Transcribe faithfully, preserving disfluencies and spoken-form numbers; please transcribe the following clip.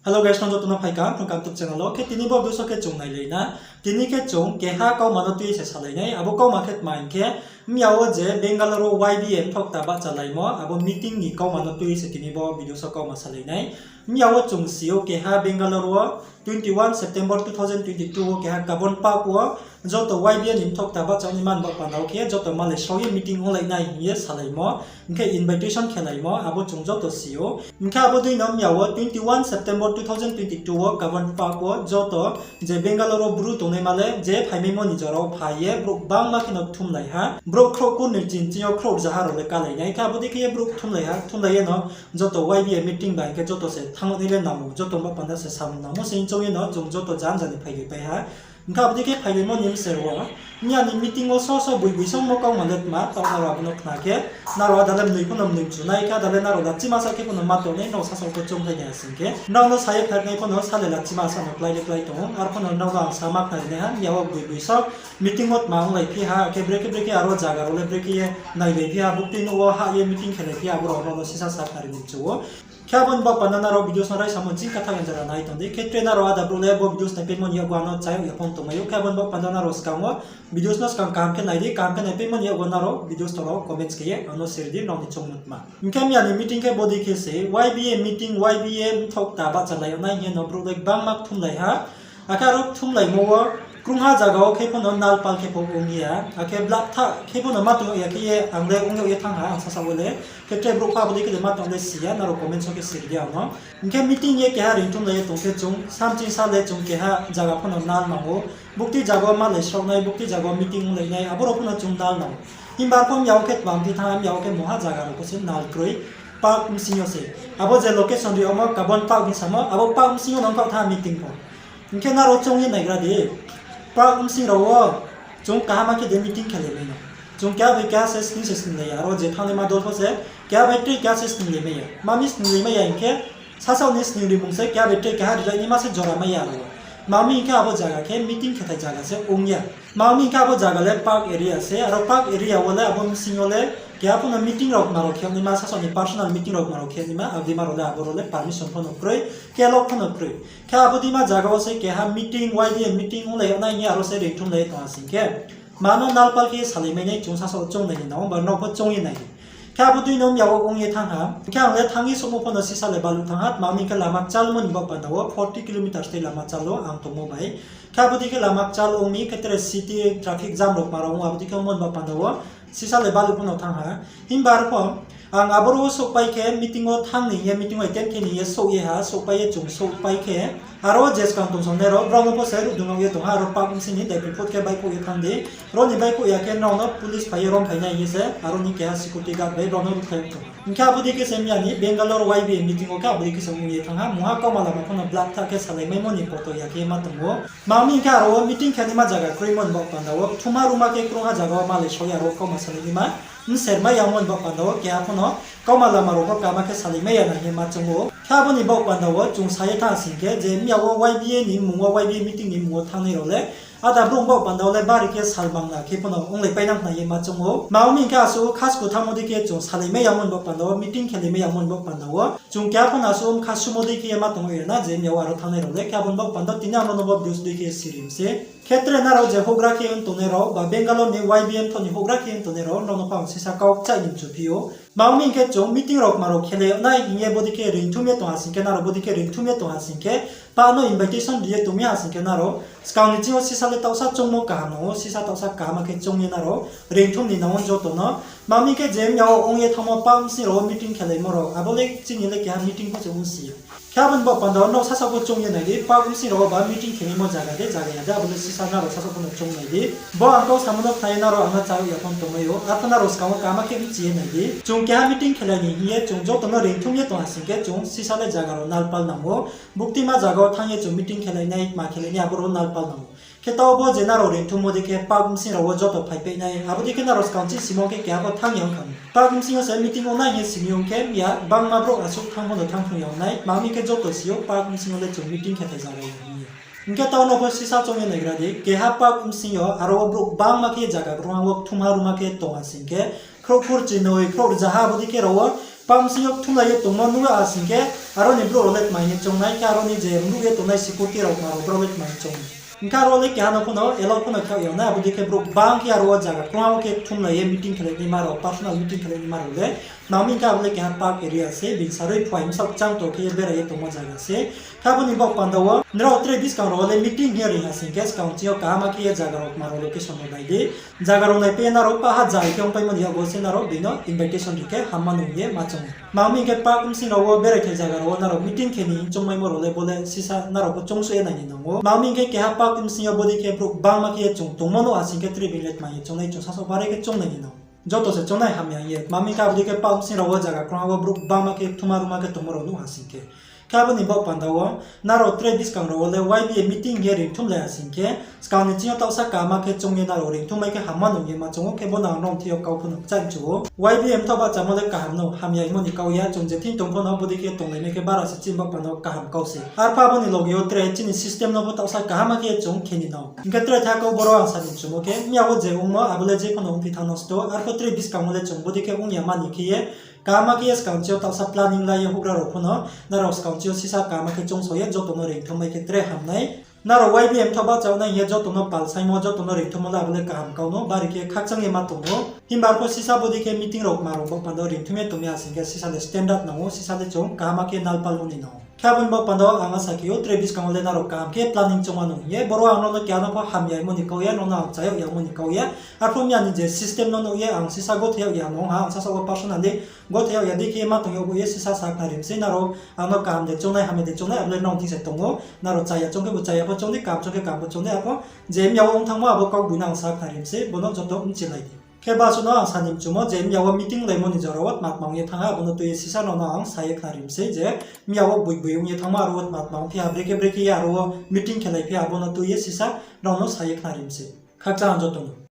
Hello guys, nang joto no phaikha Phrung Kamtuk channel wo. Khe tini bo video so khe chung nailai na. Tini khe chung keha kauma no tui se salai nai. Abo kauma khe tma hing khe, mya wo je Bangalore wo Y B A mthokta bahchalaimo, abo meeting ni kauma no tui se tini bo video so kauma salai nai. Mya wo chung si ou keha Bangalore wo twenty one September two thousand twenty two wo keha Cubbon Park wo joto Y B A ni mthokta bahcha ni man baoh panda wo khe joto malai srao ye meeting onglai nai hing ye salaimo, hing khe invitation khelaimo, abo chung joto si ou. Hing khe abo dei no mya wo twenty one September two thousand twenty two wo Cubbon Park wo joto je Bangalore wo Bru tongnaima le je phaimaimo ni jora wo phai ye brouh gbangma khe no kthumlai ha. Brouh khrouh kurni chin ching yo khrouh rzaha rao le kalai nai. Khe abo dei khe ye brouh kthumlai ha, kthumlai ye no joto Y B A meeting bai khe joto se thanng nai le nang ou, joto baoh panda se samung nang ou se hing choung ye no chung joto janja ni phailai pai ha. Hing khe abo dei khe phailaimo ni bser wo, mya ni meeting wo so so boi boi songmo kauma le tma, taoh nrao abo no khna khe, nrao ada le mnoi pho no mnoi mchu nai khe, ada le nrao lachima sa khe pho no ma tong nai, nrao sasaoh pho choungkhlai nai ha sing khe. Nrao no sa ye phai nai pho no sa le lachima sa no klái le klái tong ou, arphuh no nrao no ang sama khnari nai ha, mya wo boi boi song meeting wo tma onglai phi ha, akhe brekhe brekhe aro zaga rao le brekhe ye nailai phi ha, buktui nouh wo hah ye meeting khelai phi ha, abo rao nrao no sisa sa khnari ni mchu ou. Khe abo ni baoh panda nrao videos no raisa mo ching katha jara nai tong di. Khe tre nrao ada brouh le bo videos naipaimo ni yakgu ano chayag ya phone tongmai ou. Khe abo ni baoh panda nrao skang wo videos no skang kaham khe nai di, kaham khe naipaimo ni yakgu nrao videos to rao comments khe ye ano share di, nrao ni choungmo tma. Hing khe mya ni meeting khe bodei khe se, Y B A meeting, Y B A mthokta bahchalai yag nai hing ye no brouh le gbangma kthumlai ha. Akhe aro kthumlaimo wo krungha zaga wo khe pho no nalpal khe pho ong ya, akhe blaktha khe pho no ma tong ya khe ye ang le ong yag ye thanng ha, ang sasaoh wo le. Khe tre brouh pho abo dei khe le ma tong le si ya, nrao comments wo khe siri di ang no. Hing khe meeting ye keha reingthumlai ye tong khe chung samching sa le chung keha zaga pho no nal nang ou. Buktui zaga wo malai srao nai, buktui zaga wo meeting onglai nai, abo rao pho no chung nal nang ou. Himba arphuh mya wo khe tma mthi thanng ha, mya wo khe mungha zaga rao pho se nal kroi, park bsing yo se. Abo je location ri omo Cubbon Park hing samo, abo park bsing yo no ongkhaoh thanng ha meeting pho. Hing khe nrao choung ye naigra di, park bsing rao wo chung kaham khe de meeting khelai mai no. Chung keha bai keha se sning se sninglai ya, aro je thanngnaima dol pho se keha bai tre keha se sninglai mai ya. Mami sninglai mai ya hing khe, sasaoh ni sning rimung se keha bai tre keha rilai naima se jora mai ya aro. Mami hing khe abo zaga khe meeting khethai zaga se ong ya. Mami hing khe abo zaga le park area se, aro park area wo le abo bsing yo le keha pho no meeting rao kma rao khe naima, sasaoh ni personal meeting rao kma rao khe naima, abo dei ma rao le abo rao le permission pho no kroi, kelok pho no kroi. Khe abo dei ma zaga wo se keha meeting, Y B A meeting onglai yag nai hing ye aro se reingthumlai ye tong ha sing khe, ma no nalpal khe salai mai nai chung sasaoh choung nai ni nang ou, ba nrao pho choung ye nai di. Khe abo dei no mya wo ong ye thanng ha, hing khe ang le thanng ye souhmo pho no sisa le baluh thanng ha, tma hing khe lama kchalmo ni baoh panda wo forty kilometers tei lama kchal ou ang tongmo bai. Khe abo dei khe lama kchal ong mi khe tre city traffic jam rao kma rao ong, abo dei khe ongmo ni baoh panda wo sisa le baluh pho no thanng ha. Himba arphuh ang aboro wo souhpai khe meeting wo thanng ni hing ye, meeting wo attend khe ni hing ye souh ye ha, souhpai ye chung souhpai khe, aro je skang tongsongnai rao, brao no pho se ruhdungnang ye tong ha, aro park bsing ni daiphroi phut khe baihkhouh ye thanng di. Ro ni baihkhouh ya khe nrao no police phai ye rom phai nai hing ye se, aro ni keha security guard bai brao no ruhkhlai tong ha. Hing khe abo dei khe se mya ni Bangalore Y B A meeting wo khe abo dei khe se ong ye thanng ha, mungha kauma lama pho no blaktha khe salai maimo ni poto ya khe ma tong ou. Mami hing khe aro wo meeting khe naima zaga kroimo ni baoh panda wo, kthumha ruma khe krungha zaga wo malai srao ye aro kauma salai naima, bser mai yamo ni baoh panda wo, keha pho no kauma lama rao pho kama khe salai mai ya nai hing ye ma choung ou. Khe abo ni baoh panda wo chung sa ye thanng sing khe, je mya wo Y B A ni mmung wo, Y B A meeting ni mmung wo thanngnai rao le, ada brouh baoh panda wo le bari khe salmangna khe pho no onglai painang khna ye ma choung ou. Mami hing khe asuh khasku thanngmo dei khe chung salai mai yamo ni baoh panda wo, meeting khelai mai yamo ni baoh panda wo, chung keha pho no asuh bkha sumo dei khe ye ma tong ya na, je mya wo aro thanngnai rao le. Khe abo ni baoh panda wo tini ang no bo videos dei khe sirim se. Khe tre nrao je houhgra khe ong tongnai rao, ba Bangalore ni Y B A mthoh ni houhgra khe ong tongnai rao, nrao no pho ang sisa kau kchaih ni mchu phi ou. Mami hing khe chung meeting rao kma rao khelai yag nai hing ye bodei khe reingthum ye tong ha sing khe, nrao bodei khe reingthum ye tong ha sing khe, pah no invitation ri ye tong mi ha sing khe nrao, skang ni ching yo sisa le taohsa choungmo kaham nang ou, sisa taohsa kaham khe choung ye nrao reingthum ni nang ou joto no. Mami khe je mya wo ong ye thanngmo park bsing rao wo meeting khelaimo rao, abo le chini le keha meeting pho se ong si ya. Khe abo ni baoh panda wo nrao sasaoh pho choung ye nai di, park bsing rao wo ba meeting khelaimo zaga de, zaga ya de, abo le sisa nrao sasaoh pho no choung nai di. Bo ang kau samo no khna ye nrao ang no chayag ya phone tongmai ou, arphuh nrao skang wo kama khe bchi ye nai di. Chung keha meeting khelai ni hing ye chung joto no reingthum ye tong ha sing khe chung sisa le zaga rao nalpal nang ou. Buktima zaga wo thanng ye chung meeting khelai nai, tma khelai nai, abo rao nalpal nang ou. Khe taoh bo je nrao reingthummo dei khe park bsing rao wo joto phaipai nai, abo dei khe nrao skang chini simo khe keha pho thanng ya ong kha. Park bsing yo se meeting ong nai hing ye simi ong khe, ya gbangma brouh asuh thanng pho no thanng phrung ya ong nai, mami khe joto si ou park bsing yo le chung meeting khe thai zaga ya hing ye. Hing khe taoh no pho sisa choung ye naigra di, keha park bsing yo aro wo brouh gbangma khe zaga krungha wo kthumha ruma khe tong ha sing khe, khrouh phur chinoi, khrouh rzaha abo dei khe rao wo Pah bsing yo kthumlai ye tongmo nuh asing khe, aro ni brouh rao le tma hing ye choung nai khe, aro ni je mruh ye tongnai security rao tma rao brao le tma hing choung nai. Hing khe aro le keha no pho no allow pho no khe yag nai, abo dei khe brouh bang khe aro wo zaga krungha wo khe kthumlai ye meeting khelai naima rao, personal meeting khelai naima rao le. Tma hing khe abo le keha park area se, bini sarui phuaing bsaoh kchang to khe ye berai ye tongmo zaga se. Khe abo ni baoh panda wo nrao tre buskang rao wo le meeting hing ye reing asing khe, skang ching yo kaham khe ye zaga rao tma rao location rao nai di. Zaga rao naipai ye nrao paha zai khe ongpaimo ni yakgu se nrao bini no invitation ri khe hamma nung ye ma choung ou. Tma hing khe park bsing rao wo beraithai zaga rao wo nrao meeting khe ni choungmaimo rao le bo le sisa nrao pho choungsouh ye nai ni nang ou. Tma hing khe keha park bsing yo bodei khe brouh bangma khe ye chung tongmo nuh asing khe tre being le tma hing ye choung nai, chung sasaoh bare khe choung nai ni nang ou. Joto se choung nai hamya hing ye. Tma hing khe abo dei khe park bsing rao wo zaga krungha wo brouh bangma khe kthuma ruma khe tongmo rao nuh asing khe. Khe abo ni baoh panda wo nrao tre buskang rao wo le Y B A meeting hing ye reingthumlai asing khe, skang ni ching yo taohsa kaham khe choung ye nrao reingthum mai khe hamma nung ye ma choung ou, khe bo no ang nrao thing yo kau pho no kchai mchu ou. Y B A mthoh bahchamo le kaham no, hamya hingmo ni kau ya, chung je thing tong pho no bodei khe tonglai mai khe bara se chini baoh panda wo kaham kau se. Arphuh abo ni loge wo tre chini system no pho taohsa kaham khe ye chung khe ni nang ou. Hing khe tre tha kau boro ang sa ni mchumo khe, mya wo je ongmo abo le je pho no ongphi thanng no sto, arphuh tre buskang wo le chung bodei khe ong ya mani khe ye, kaham khe ye skang ching yo taohsa planning lai ye houhgra rao pho no, nrao skang ching yo sisa kaham khe choungsao ye joto no reingthum mai khe tre ham nai. Nrao Y B A mthoh bahcha nai hing ye joto no pal saingmo, joto no reingthummo le abo le kaham kau no, bari khe khakchang ye ma tong ou. Himba arphuh sisa bodei khe meeting rao tma rao baoh panda wo reingthum ye tong ya asing khe sisa le standard nang ou, sisa le chung kaham khe nalpal ong ni nang ou. Khe abo ni baoh panda wo ang asa khe ou, tre buskang wo le nrao kaham khe planning choung ma nung hing ye, boro ang nrao no keha no pho hamya hingmo ni kau ya, nrao no ang cha yag ya ongmo ni kau ya. Arphuh mya ni je system no nuh ye ang sisa gothe yag ya ong ha, ang sasaoh wo personally gothe yag ya dei khe ma tong yag bo ye sisa sa khnari mi sei, nrao ang no kaham de choung nai, hamya de choung nai, abo le nrao thing se tong ou, nrao chaya choung khebu chaya pho choung di, kaham choung khe kaham pho choung di, arphuh je mya wo ong thanngmo abo kaugboi no ang sa khnari mi sei, bo no joto mchilai di. Khe basuh no ang sa ni mchumo je mya wo meeting laimo ni jora wo tma tma ong ye thanng ha, abo no tui ye sisa nrao no ang sa ye khnari mi sei je mya wo gboi gboi ong ye thanngmo aro wo tma tma ong phi ha, brekhe brekhe ye aro wo meeting khelai phi ha, abo no tui ye sisa nrao no sa ye khnari mi sei. Khakchang joto no.